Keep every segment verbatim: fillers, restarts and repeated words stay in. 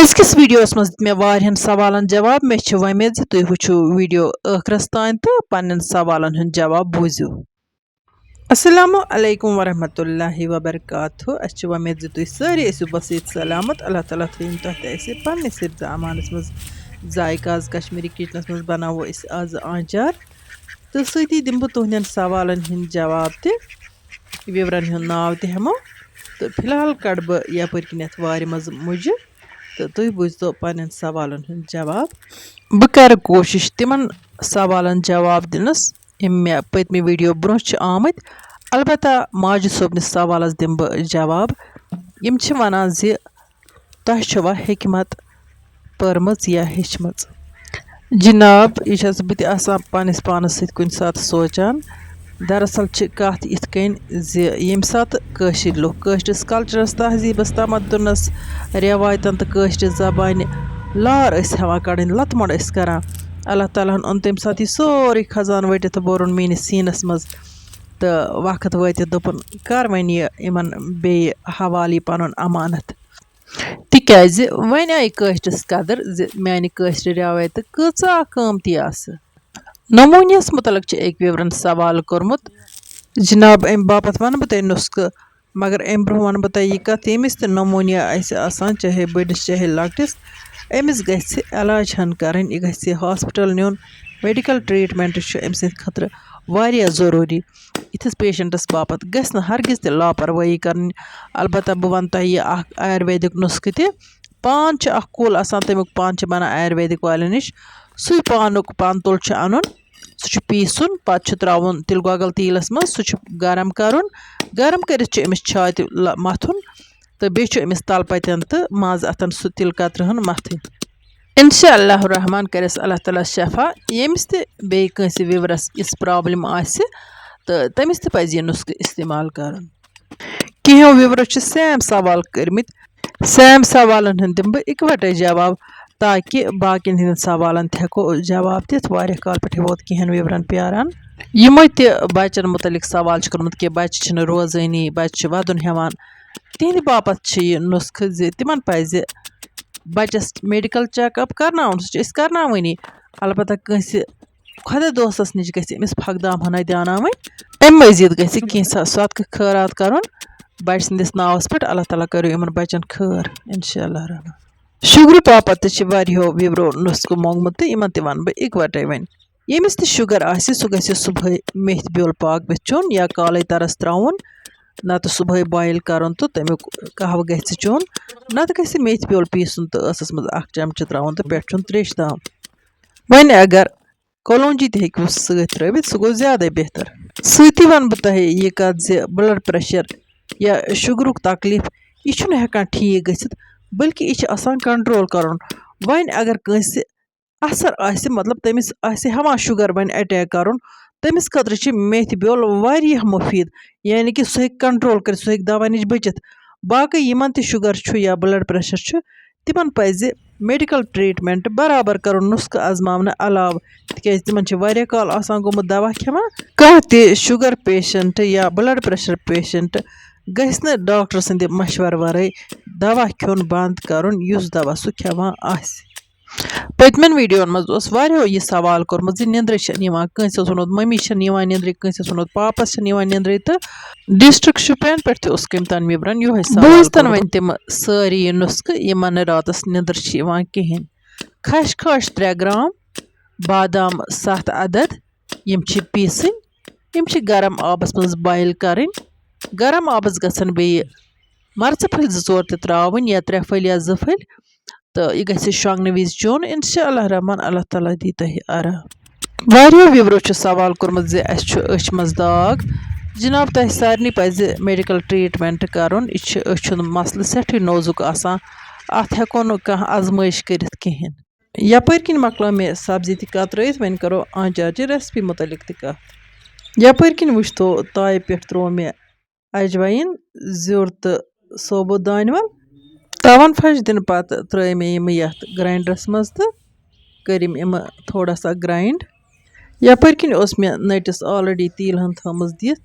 أزکِس ویڈیوَس منٛز دِتۍ مےٚ واریاہَن سوالَن جواب۔ مےٚ چھِ وۄمید زِ تُہۍ وٕچھِو ویڈیو ٲخرَس تام تہٕ پنٛنٮ۪ن سوالَن ہُنٛد جواب بوٗزِو۔ السلام علیکم ورحمۃ اللہ وبرکاتہ۔ اَسہِ چھِ وۄمید زِ تُہۍ سٲری ٲسِو بصیٖت سلامت۔ اللہ تعالیٰ تھٲیِن تۄہہِ تہِ اَسہِ پنٛنِس حفظ امانَس منٛز۔ ذایقہ آز کشمیٖری کِچنَس منٛز بَناوو أسۍ آزٕ آنٛچار، تہٕ سۭتی دِمہٕ بہٕ تُہٕنٛدٮ۪ن سوالَن ہِنٛدۍ جواب تہِ۔ وِورَن ہُنٛد ناو تہِ ہٮ۪مو۔ تہٕ فی الحال کَڑٕ بہٕ یَپٲرۍ کِنٮ۪تھ وارِ منٛز مُجہِ، تہٕ تُہۍ بوٗزتو پنٛنٮ۪ن سوالَن ہُنٛد جواب۔ بہٕ کَرٕ کوٗشِش تِمَن سوالَن جواب دِنَس، یِم مےٚ پٔتمہِ ویڈیو برٛونٛہہ چھِ آمٕتۍ۔ البتہ ماجہِ صٲبنِس سوالَس دِمہٕ بہٕ جواب۔ یِم چھِ وَنان زِ تۄہہِ چھوا حکمت پٔرمٕژ یا ہیٚچھمٕژ؟ جناب، یہِ چھَس بہٕ تہِ آسان پنٛنِس پانَس سۭتۍ کُنہِ ساتہٕ سونٛچان۔ دراصل چھِ کَتھ یِتھ کٔنۍ زِ ییٚمہِ ساتہٕ کٲشِرۍ لُکھ کٲشرِس کلچرَس، تہذیٖبَس، تمدُنَس، رٮ۪وایتَن تہٕ کٲشرِ زبانہِ لار ٲسۍ ہٮ۪وان کَڑٕنۍ، لَتہٕ مۄنٛڈ ٲسۍ کَران، اللہ تعالیٰ ہَن اوٚن تَمہِ ساتہٕ یہِ سورُے خزانہٕ ؤٹِتھ تہٕ بوٚرُن میٛٲنِس سیٖنَس منٛز۔ تہٕ وقت وٲتِتھ دوٚپُن، "کَر وۄنۍ یہِ یِمَن بیٚیہِ حوالہٕ یہِ پَنُن امانت؟" تِکیٛازِ وۄنۍ آیہِ کٲشرِس قدر زِ میٛانہِ کٲشرِ رٮ۪وایتہٕ کۭژاہ قۭمتی آسہٕ۔ نموٗنِیَس مُتعلق چھِ أکۍ وِورَن سوال کوٚرمُت۔ جناب، اَمہِ باپتھ وَنہٕ بہٕ تۄہہِ نُسخہٕ، مگر اَمہِ برٛونٛہہ وَنہٕ بہٕ تۄہہِ یہِ کَتھ، ییٚمِس تہِ نموٗنِیا آسہِ آسان، چاہے بٔڑِس چاہے لۄکٹِس، أمِس گژھِ علاج ہن کَرٕنۍ، یہِ گژھِ ہاسپِٹل نیُن۔ میڈیکل ٹریٹمنٹ چھُ أمۍ سٕنٛدِ خٲطرٕ واریاہ ضروٗری۔ یِتھِس پیشنٹس باپتھ گژھِ نہٕ ہرگز تہِ لاپروٲہی کَرٕنۍ۔ البتہ بہٕ وَنہٕ تۄہہِ یہِ اکھ آیُرویدِک نُسخہٕ تہِ۔ پان چھُ اکھ کُل آسان، تَمیُک پان چھُ بَنان آیُرویدِک والٮ۪ن نِش۔ سُے پانُک پان تُل چھُ اَنُن، سُہ چھُ پیٖسُن، پَتہٕ چھُ ترٛاوُن تِلہٕ گۄگُل تیٖلَس منٛز، سُہ چھُ گرم کَرُن۔ گرم کٔرِتھ چھُ أمِس چھاتہِ ل-، مَتھُن تہٕ بیٚیہِ چھُ أمِس تَلہٕ پَتٮ۪ن تہٕ منٛز اَتھَن سُہ تِلہٕ قطرٕ ہن مَتھٕنۍ۔ انشاء اللہ الرحمن کَرٮ۪س اللہ تعالیٰ شفا۔ ییٚمِس تہِ بیٚیہِ کٲنٛسہِ وِورَس یِژھ پرابلم آسہِ تہٕ تٔمِس تہِ پَزِ یہِ نُسخہٕ استعمال کَرُن۔ کینٛہہ وِورو چھِ سیم سوال کٔرمٕتۍ۔ سیم سوالن ہُنٛد دِمہٕ بہٕ اِکوٹے جواب، تاکہِ باقین ہٕنٛدٮ۪ن سوالن تہِ ہٮ۪کو جواب دِتھ۔ واریاہ کال پٮ۪ٹھٕے ووت کینٛہن وِورن پیاران۔ یِمو تہِ بچن مُتعلق سوال چھُ کوٚرمُت کہِ بچہِ چھِنہٕ روزٲنی، بچہِ چھِ ودُن ہٮ۪وان، تِہنٛدِ باپتھ چھِ یہِ نُسخہٕ زِ تِمن پزِ بچس میڈیکل چیک اپ کرناوُن۔ سُہ چھِ أسۍ کرناوٲنی، البتہ کٲنٛسہِ خۄدا دوستس نِش گژھِ أمِس پھکھ دام ہنا دیاناوٕنۍ۔ اَمہِ مٔزیٖد گژھِ کینٛژھا صدقہٕ خٲرات کرُن بچہٕ سٕنٛدِس ناوس پٮ۪ٹھ۔ اللہ تعالیٰ کٔرِو یِمن بچن خٲر، انشاء اللہ الرحمن۔ شُگرٕ باپتھ تہِ چھِ واریاہو وِورو نُسخہٕ مۄنگمُت تہٕ یِمن تہِ ونہٕ بہٕ اِکوٹے وۄنۍ۔ ییٚمِس تہِ شُگر آسہِ، سُہ گژھِ صُبحٲے میتھِ بیول پاکوِتھ چیوٚن یا کالے ترس ترٛاوُن، نتہٕ صُبحٲے بویِل کرُن تہٕ تمیُک قہوٕ گژھِ چیوٚن، نتہٕ گژھِ میتھِ بیول پیٖسُن تہٕ ٲسس منٛز اکھ چمچہٕ ترٛاوُن تہٕ پٮ۪ٹھٕ چیوٚن تریشہِ دام۔ وۄنۍ اگر کولونجی تہِ ہیٚکِوس سۭتۍ ترٲوِتھ، سُہ گوٚو زیادَے بہتر۔ سۭتی وَنہٕ بہٕ تۄہہِ یہِ کَتھ زِ blood pressure یا شُگرُک تکلیٖف، یہِ چھُنہٕ ہٮ۪کان ٹھیٖک گٔژھِتھ، بلکہِ یہِ چھُ آسان control کَرُن۔ وۄنۍ اگر کٲنٛسہِ اثر آسہِ، مطلب تٔمِس آسہِ ہٮ۪وان شُگر وۄنۍ attack کَرُن، تٔمِس خٲطرٕ چھِ میتھِ بیول واریاہ مُفیٖد، یعنی کہِ سُہ ہیٚکہِ control کٔرِتھ، سُہ ہیٚکہِ دوا نِش بٔچِتھ۔ باقٕے یِمَن تہِ شُگر چھُ یا blood pressure چھُ، تِمَن پَزِ medical treatment برابر کَرُن نُسخہٕ آزماونہٕ علاوٕ، تِکیٛازِ تِمَن چھِ واریاہ کال آسان گوٚمُت دوا کھٮ۪وان۔ کانٛہہ تہِ شُگر patient یا blood pressure patient گژھِ نہٕ ڈاکٹر سٕنٛدِ مشورٕ ورٲے دوا کھیوٚن بنٛد کَرُن، یُس دوا سُہ کھٮ۪وان آسہِ۔ پٔتمٮ۪ن ویڈیوَن منٛز اوس واریاہو یہِ سوال کوٚرمُت زِ نیٚنٛدرٕے چھَنہٕ یِوان، کٲنٛسہِ اوس ووٚنمُت مٔمی چھَنہٕ یِوان نیٚنٛدرٕے، کٲنٛسہِ اوس ووٚنمُت پاپَس چھَنہٕ یِوان نیٚنٛدرٕے، تہٕ district شُپین پٮ۪ٹھ تہِ اوس کٔمۍ تام وِورَن یِہوٚے سوال بوٗزتَن کوٚرمُت۔ وۄنۍ تِم سٲری یہِ نُسخہٕ یِمَن نہٕ راتَس نیٚنٛدٕر چھِ یِوان کِہیٖنۍ۔ خَش خاش ترٛےٚ گرام، بادام سَتھ عدد، یِم چھِ پیٖسٕنۍ، یِم چھِ گرم آبَس منٛز boil کَرٕنۍ۔ گرم آبَس گژھن بیٚیہِ مرژٕ پھٔلۍ زٕ ژور تہِ ترٛاوٕنۍ، یا ترٛےٚ پھٔلۍ یا زٕ پھٔلۍ، تہٕ یہِ گژھِ شۄنٛگنہٕ وِزِ چیوٚن۔ انشاء اللہ الرحمن، اللہ تعالیٰ دی تۄہہِ آرام۔ واریاہو وِورو چھُ سوال کوٚرمُت زِ اَسہِ چھُ أچھ منٛز داغ۔ جناب، تۄہہِ سارنٕے پَزِ medical treatment کَرُن۔ یہِ چھُ أچھ ہُنٛد مسلہٕ سٮ۪ٹھٕے نوزُک آسان، اَتھ ہٮ۪کو نہٕ کانٛہہ آزمٲیِش کٔرِتھ کِہیٖنۍ۔ یَپٲرۍ کِنۍ مۄکلٲو مےٚ سبزی تہِ کترٲیِتھ، وۄنۍ کرو آنچارچہِ recipe مُتعلق تہِ کتھ۔ یَپٲرۍ کِنۍ وٕچھتو، تایہِ پٮ۪ٹھ تروو مےٚ اجوایِن، زیُر تہٕ ثوبوٗت دانہِ وَل۔ تاوَن پھَش دِنہٕ پتہٕ ترٲے مےٚ یِم یَتھ grinderس منٛز تہٕ کٔرِم یِم تھوڑا سا grind۔ یَپٲرۍ کِنۍ اوس مےٚ نٔٹِس already تیٖل ہن تھٲومٕژ دِتھ،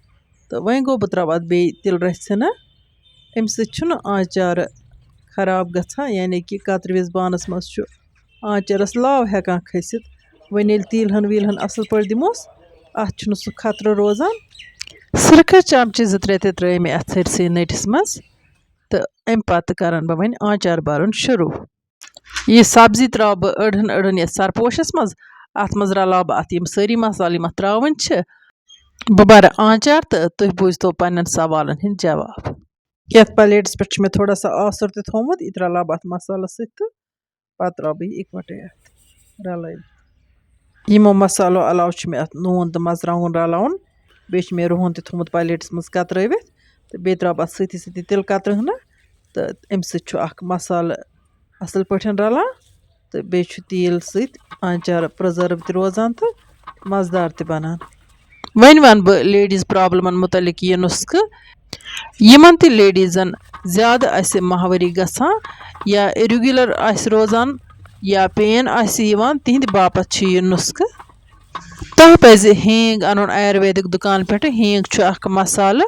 تہٕ وۄنۍ گوٚو بہٕ ترٛاوٕ اَتھ بیٚیہِ تِلہٕ رَژھِ ہنا۔ اَمہِ سۭتۍ چھُنہٕ آنچارٕ خراب گژھان، یعنی کہِ کترِوِس بانس منٛز چھُ آنچارس لاو ہٮ۪کان کھٔسِتھ۔ وۄنۍ ییٚلہِ تیٖل ہن ویٖل ہن اصل پٲٹھۍ دِموس، اتھ چھُنہٕ سُہ خطرٕ روزان۔ سرکہ چمچہٕ زٕ ترٛےٚ تہِ ترٲے مےٚ اتھ سٲرسٕے نٔٹِس منٛز، تہٕ امہِ پتہٕ کرن بہٕ وۄنۍ آنچار برُن شروع۔ یہِ سبزی ترٛاوٕ بہٕ أڑہن أڑہن یَتھ سرپوشس منٛز۔ اَتھ منٛز رلاوٕ بہٕ اَتھ یِم سٲری مسالہٕ یِم اَتھ ترٛاوٕنۍ چھِ۔ بہٕ بَرٕ آنچار تہٕ تُہۍ بوٗزتو پنٛنٮ۪ن سوالن ہِنٛدۍ جواب۔ یَتھ پلیٹس پٮ۪ٹھ چھُ مےٚ تھوڑا سا آسُر تہِ تھوٚومُت، یہِ تہِ رلاوٕ بہٕ اَتھ مسالس سۭتۍ تہٕ پتہٕ ترٛاوٕ بہٕ یہِ اِکوٹے اَتھ رلٲوِتھ۔ یِمو مسالو علاوٕ چھُ مےٚ اَتھ نوٗن تہٕ مرژٕوانٛگُن رلاوُن، بیٚیہِ چھُ مےٚ رُہُن تہِ تھوٚومُت پلیٹس منٛز کترٲوِتھ، تہٕ بیٚیہِ ترٛاوٕ بہٕ اَتھ سۭتی سۭتی تِلہٕ کترٕ ہنا، تہٕ اَمہِ سۭتۍ چھُ اکھ مسالہٕ اَصٕل پٲٹھۍ رَلان، تہٕ بیٚیہِ چھُ تیٖل سۭتۍ آنچار پرزرو تہِ روزان تہٕ مَزٕدار تہِ بَنان۔ وۄنۍ وَنہٕ بہٕ لیڈیٖز پرابلمَن مُتعلِق یہِ نُسخہٕ۔ یِمَن تہِ لیڈیٖزَن زیادٕ آسہِ ماہوٲری گژھان یا ریگولر آسہِ روزان یا پین آسہِ یِوان، تِہِنٛدِ باپَتھ چھُ یہِ نُسخہٕ۔ تۄہہِ پَزِ ہینگ اَنُن آیُرویدِک دُکان پٮ۪ٹھٕ۔ ہینگ چھُ اکھ مسالہٕ۔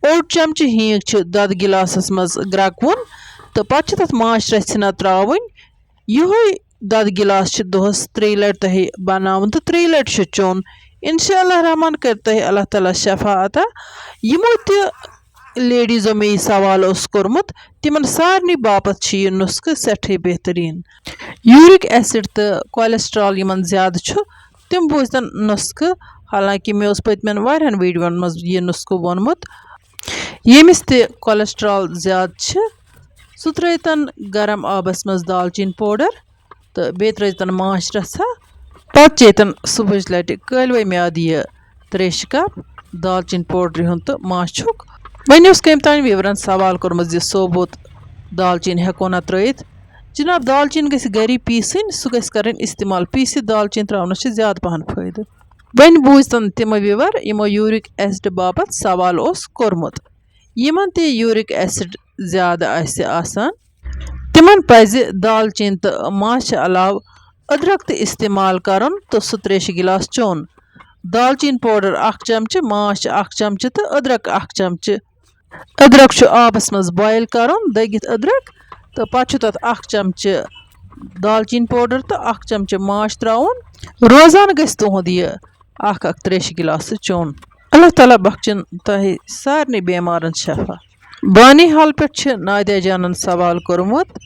اوٚڑ چمچہٕ ہینگ چھِ دۄدٕ گِلاسَس منٛز گرٛکوُن تہٕ پَتہٕ چھِ تَتھ ماچھ رَژھِ ہنا ترٛاوٕنۍ۔ یِہوٚے دۄدٕ گِلاس چھِ دۄہَس ترٛیٚیہِ لَٹہِ تۄہہِ بَناوُن تہٕ ترٛیٚیہِ لَٹہِ چھُ چیوٚن۔ اِنشاء اللہ رحمان کَرِ تۄہہِ اللہ تعالیٰ شفا عطا۔ یِمو تہِ لیڈیٖزو مےٚ یہِ سوال اوس کوٚرمُت، تِمَن سارنٕے باپَتھ چھِ یہِ نُسخہٕ سٮ۪ٹھٕے بہتریٖن۔ یوٗرِک ایسِڈ تہٕ کولیسٹرال یِمَن زیادٕ چھُ، تِم بوٗزتَن نُسخہٕ۔ حالانکہِ مےٚ اوس پٔتمٮ۪ن واریاہَن ویٖڈیوَن منٛز یہِ نُسخہٕ ووٚنمُت۔ ییٚمِس تہِ کولیسٹرال زیادٕ چھِ، سُہ ترٛٲوتَن گرم آبَس منٛز دالچیٖن پوڈر تہٕ بیٚیہِ ترٛٲوتَن ماچھ رَژھا۔ پَتہٕ چیٚتَن صُبحٕچ لَٹہِ کٲلوَے میادٕ یہِ ترٛیشہِ کپ دالچیٖن پوڈرِ ہُنٛد تہٕ ماچھُک۔ وۄنۍ اوس کٔمۍ تام ویورَن سوال کوٚرمُت زِ ثوبوٗت دالچیٖن ہٮ۪کو نہ ترٛٲیِتھ؟ جناب، دالچیٖن گژھِ گَری پیٖسٕنۍ، سُہ گژھِ کَرٕنۍ استعمال۔ پیٖسِتھ دالچیٖن ترٛاونَس چھِ زیادٕ پَہَن فٲیدٕ۔ وۄنۍ بوٗزتَن تِمَے ویور یِمو یوٗرِک ایسڈ باپتھ سوال اوس کوٚرمُت۔ یِمَن تہِ یوٗرِک ایسڈ زیادٕ آسہِ آسان، تِمَن پَزِ دالچیٖن تہٕ ماچھِ علاوٕ أدرَک تہِ استعمال کَرُن تہٕ سُہ ترٛیشہِ گِلاس چیوٚن۔ دالچیٖن پوڈر اکھ چمچہٕ، ماچھ اکھ چمچہٕ تہٕ أدرَک اکھ چمچہٕ۔ أدرَک چھُ آبَس منٛز بویِل کَرُن، دٔگِتھ أدرَک، تہٕ پَتہٕ چھُ تَتھ اکھ چمچہٕ دالچیٖن پوڈر تہٕ اکھ چمچہٕ ماچھ ترٛاوُن۔ روزانہٕ گژھِ تُہُنٛد یہِ اکھ اکھ ترٛیشہِ گِلاسہٕ چیوٚن۔ اللہ تعالیٰ بخشِن تۄہہِ سارنٕے بیمارن شفا۔ بانی حال پٮ۪ٹھ چھِ نادیہ جانن سوال کوٚرمُت،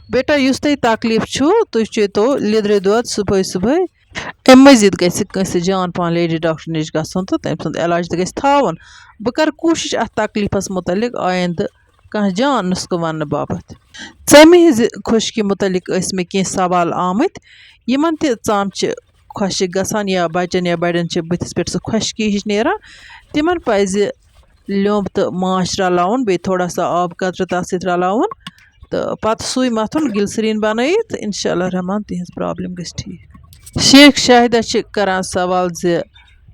بیٹا، یُس تۄہہِ تکلیف چھُ، تُہۍ چیٚتو لیٚدرِ دۄد صبحٲے صبحٲے۔ اَمہِ مٔزیٖد گژھِ کٲنٛسہِ جان پہن لیڈی ڈاکٹر نِش گژھُن تہٕ تٔمۍ سُنٛد علاج تہِ گژھِ تھاوُن۔ بہٕ کرٕ کوٗشِش اَتھ تکلیفس مُتعلِق آیندٕ کانٛہہ جان نُسخہٕ وننہٕ باپتھ۔ ژَمہِ ہٕنٛزِ خۄشکی مُتعلِق ٲسۍ مےٚ کینٛہہ سوال آمٕتۍ، یِمن تہِ ژَم چھِ خۄشِک گژھان یا بَچَن یا بَڑٮ۪ن چھِ بٕتھِس پٮ۪ٹھ سُہ خۄشکی ہِش نیران، تِمَن پَزِ لیوٚمب تہٕ ماچھ رَلاوُن، بیٚیہِ تھوڑا سا آب قطرٕ تَتھ سۭتۍ رَلاوُن تہٕ پَتہٕ سُے مَتھُن، گِلسریٖن بَنٲیِتھ، تہٕ اِنشاء اللہ رحمان تِہِنٛز پرٛابلِم گژھِ ٹھیٖک۔ شیخ شاہدہ چھِ کَران سوال زِ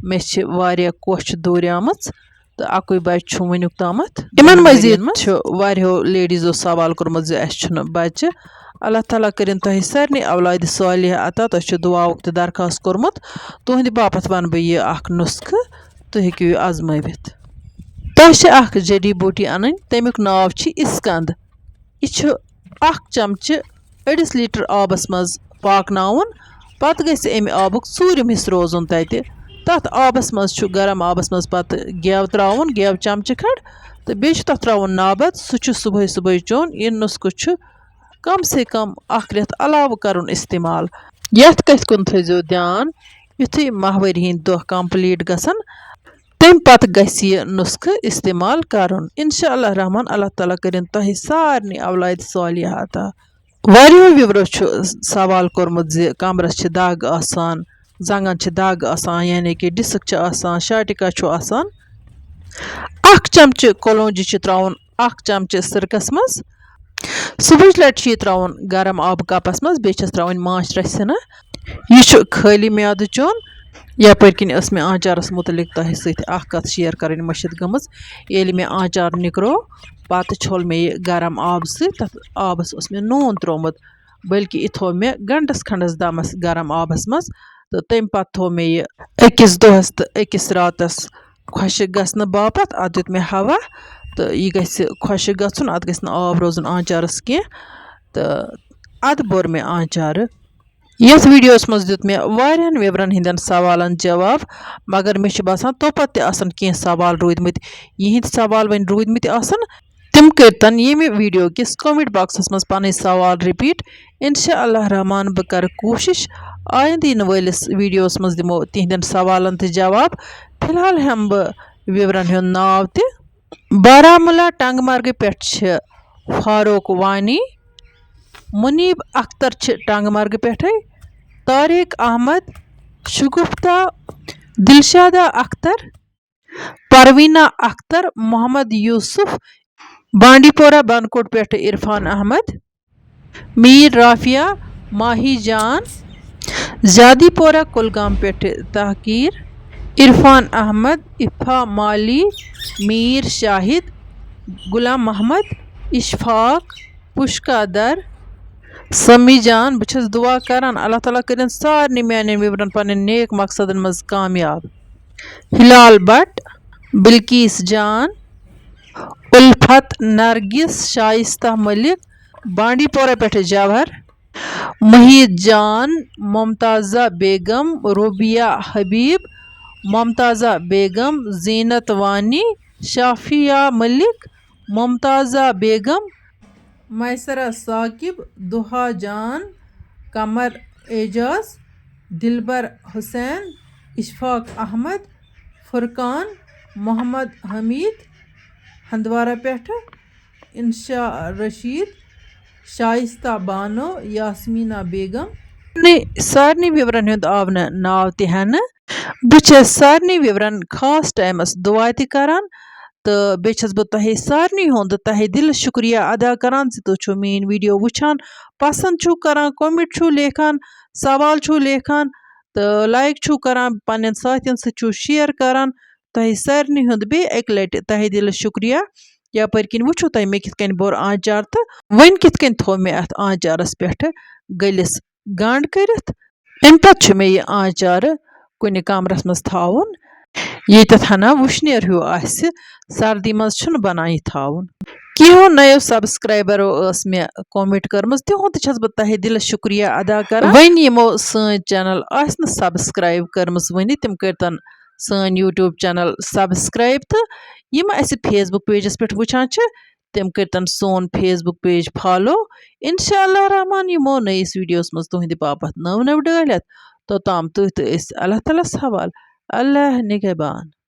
مےٚ چھِ واریاہ کۄچھ دوٗریمٕژ تہٕ اَکُے بَچہٕ چھُم وٕنیُک تامَتھ۔ یِمَن یِمَن مٔزیٖد ؤرِیَن منٛز چھُ واریاہو لیڈیٖزو سوال کوٚرمُت زِ اَسہِ چھُنہٕ بَچہٕ۔ اللہ تعالیٰ کٔرِن تۄہہِ سارنٕے اولادِ صالحہ عطا۔ تۄہہِ چھُ دُعاہُک تہِ درخواست کوٚرمُت۔ تُہٕنٛدِ باپتھ وَنہٕ بہٕ یہِ اَکھ نُسخہٕ، تُہۍ ہیٚکِو یہِ آزمٲوِتھ۔ تۄہہِ چھِ اَکھ جڑی بوٗٹی اَنٕنۍ، تَمیُک ناو چھِ اِسکَند۔ یہِ چھُ اَکھ چمچہٕ أڑِس لیٖٹر آبَس منٛز پاکناوُن۔ پَتہٕ گژھِ اَمہِ آبُک ژوٗرِم حِصہٕ روزُن تَتہِ۔ تَتھ آبَس منٛز چھُ گرم آبَس منٛز پَتہٕ گٮ۪و ترٛاوُن، گٮ۪و چمچہٕ کھنٛڈ، تہٕ بیٚیہِ چھُ تَتھ ترٛاوُن نابَد۔ سُہ چھُ صُبحٲے صُبحٲے چیوٚن۔ یہِ نُسخہٕ چھُ کم سے کم اَکھ رٮ۪تھ علاوٕ کَرُن استعمال۔ یَتھ کَتھِ کُن تھٲیزیو دھیان، یُتھُے ماہوٲری ہِنٛدۍ دۄہ complete گژھن، تَمہِ پَتہٕ گژھِ یہِ نُسخہٕ استعمال کَرُن۔ اِنشاء اللہ رحمان، اللہ تعالیٰ کٔرِن تۄہہِ سارنٕے اولادِ صالحہ عطا۔ واریاہو viewerو چھُ سوال کوٚرمُت زِ کمرس چھِ دگ آسان، زنٛگن چھِ دگ آسان، یعنی کہِ disc چھِ آسان، sciatica چھُ آسان۔ اکھ چمچہٕ کلونجی چھُ ترٛاوُن اکھ چمچہٕ سِرکس منٛز۔ صُبحٕچ لٹہِ چھُ یہِ ترٛاوُن گرم آبہٕ کپس منٛز، بیٚیہِ چھَس ترٛاوٕنۍ ماچھ رَژھِ ہنا۔ یہِ چھُ خٲلی میادٕ چیوٚن۔ یپٲرۍ کِنۍ ٲس مےٚ آنچارس مُتعلق تۄہہِ سۭتۍ اکھ کتھ share کرٕنۍ مٔشِتھ گٔمٕژ۔ ییٚلہِ مےٚ آنچار نِکرو، پتہٕ چھوٚل مےٚ یہِ گرم آبہٕ سۭتۍ۔ تتھ آبس اوس مےٚ نوٗن ترٛوومُت، بلکہِ یہِ تھوٚو مےٚ گنٹس کھنڈس دمس گرم آبس منٛز۔ تہٕ تمہِ پتہٕ تھوٚو مےٚ یہِ أکِس دۄہس تہٕ أکِس راتس خۄشٕک گژھنہٕ باپتھ۔ اتھ دیُت مےٚ ہوا۔ تہٕ یہِ گژھِ خۄشٕک گژھُن، اَتھ گژھِ نہٕ آب روزُن آنچارَس کینٛہہ۔ تہٕ اَدٕ بوٚر مےٚ آنچارٕ۔ یَتھ ویٖڈیوَس منٛز دیُت مےٚ واریاہَن وِورَن ہٕنٛدٮ۪ن سوالَن جواب، مگر مےٚ چھُ باسان توپَتہٕ تہِ آسَن کینٛہہ سوال روٗدۍمٕتۍ، یِہِنٛدۍ سوال وۄنۍ روٗدۍمٕتۍ آسَن، تِم کٔرۍتَن ییٚمہِ ویٖڈیو کِس comment boxَس منٛز پَنٕنۍ سوال repeat۔ اِنشاء اللہ رحمان، بہٕ کَرٕ کوٗشِش آیِندٕ یِنہٕ وٲلِس ویٖڈیوَس منٛز دِمو تِہِنٛدٮ۪ن سوالَن تہِ جواب۔ فی الحال ہٮ۪مہٕ بہٕ وِورَن ہُنٛد ناو تہِ۔ بارہمولہ ٹنٛگمرگہِ پٮ۪ٹھ چھِ فاروق وانی، منیب اختر چھِ ٹنٛگمرگہِ پٮ۪ٹھَے، طارق احمد، شگفتہ، دلشادہ اختر، پروینہ اختر، محمد یوسف، بانڈی پورہ بنکوٹ پٮ۪ٹھٕ عرفان احمد، میٖر رافیہ، ماہی جان، زیادی پورہ کُلگام پٮ۪ٹھٕ تحقیٖر، عرفان احمد، افا مالی، میٖر شاہد، غلام محمد، اشفاق، پُشکا در، سمی جان۔ بہٕ چھَس دُعا کران اللہ تعالیٰ کٔرِن سارنٕے میٛانٮ۪ن وِورَن پنٕنٮ۪ن نیک مقصدن منٛز کامیاب۔ ہلال بٹ، بلقیس جان، الفت نرگس، شائستہ ملک، بانڈی پورہ پٮ۪ٹھٕ جوہر، محیط جان، ممتازہ بیگم، ربیہ حبیب، ممتازہ بیگم، زینت وانی، شافیہ ملک، ممتازہ بیگم، میسرہ ثاقب، دہا جان، قمر اعجاز، دلبر حسین، اشفاق احمد، فرقان، محمد حمید، ہندوارہ پٮ۪ٹھٕ، انشا رشید، شائستہ بانو، یاسمینہ بیگم۔ نے سارنٕے وِورَن ہُنٛد آو نہٕ ناو تہِ ہٮ۪نہٕ۔ بہٕ چھَس سارنٕے وِورَن خاص ٹایمَس دُعا تہِ کران، تہٕ بیٚیہِ چھَس بہٕ تۄہہِ سارنٕے ہُنٛد تہہِ دِلہٕ شُکریہ ادا کران زِ تُہۍ چھِو میٛٲنۍ ویٖڈیو وٕچھان، پسنٛد چھِو کران، comment چھِو لیکھان، سوال چھِو لیکھان، تہٕ like چھِو کران، پنٛنٮ۪ن ساتھٮ۪ن سۭتۍ چھِو share کران۔ تۄہہِ سارنٕے ہُنٛد بیٚیہِ اَکہِ لَٹہِ تہہِ دِلہٕ شُکریہ۔ یَپٲرۍ کِنۍ وٕچھِو تۄہہِ مےٚ کِتھ کٔنۍ بوٚر آنچار تہٕ وۄنۍ کِتھ کٔنۍ تھوٚو مےٚ اَتھ آنچارَس پٮ۪ٹھٕ گٔلِس گنٛڈ کٔرِتھ۔ اَمہِ پَتہٕ چھُ مےٚ یہِ آنچارٕ کُنہِ کَمرَس منٛز تھاوُن، ییٚتٮ۪تھ ہنا وُشنیر ہیوٗ آسہِ، سردی منٛز چھُنہٕ بَنان یہِ تھاوُن۔ کینٛہو نَیو subscriberو ٲس مےٚ comment کٔرمٕژ، تِہُنٛد تہِ چھَس بہٕ تہہِ دِلہٕ شُکریہ ادا کران۔ وۄنۍ یِمو سٲنۍ channel آسہِ نہٕ subscribe کٔرمٕژ وٕنہِ، تِم کٔرۍتَن سٲنۍ YouTube channel subscribe، تہٕ یِم اَسہِ Facebook pageس پٮ۪ٹھ وٕچھان چھِ، تِم کٔرۍتَن سون Facebook page follow۔ انشاءاللہ رحمان یِمو نٔیِس ویٖڈیوَس منٛز تُہٕنٛدِ باپَتھ نٔو نٔو ڈٲلۍ ہٮ۪تھ۔ توٚتام تُہۍ تہٕ أسۍ اللہ تعالیٰ ہَس حوالہٕ۔ اللہ نگہبان۔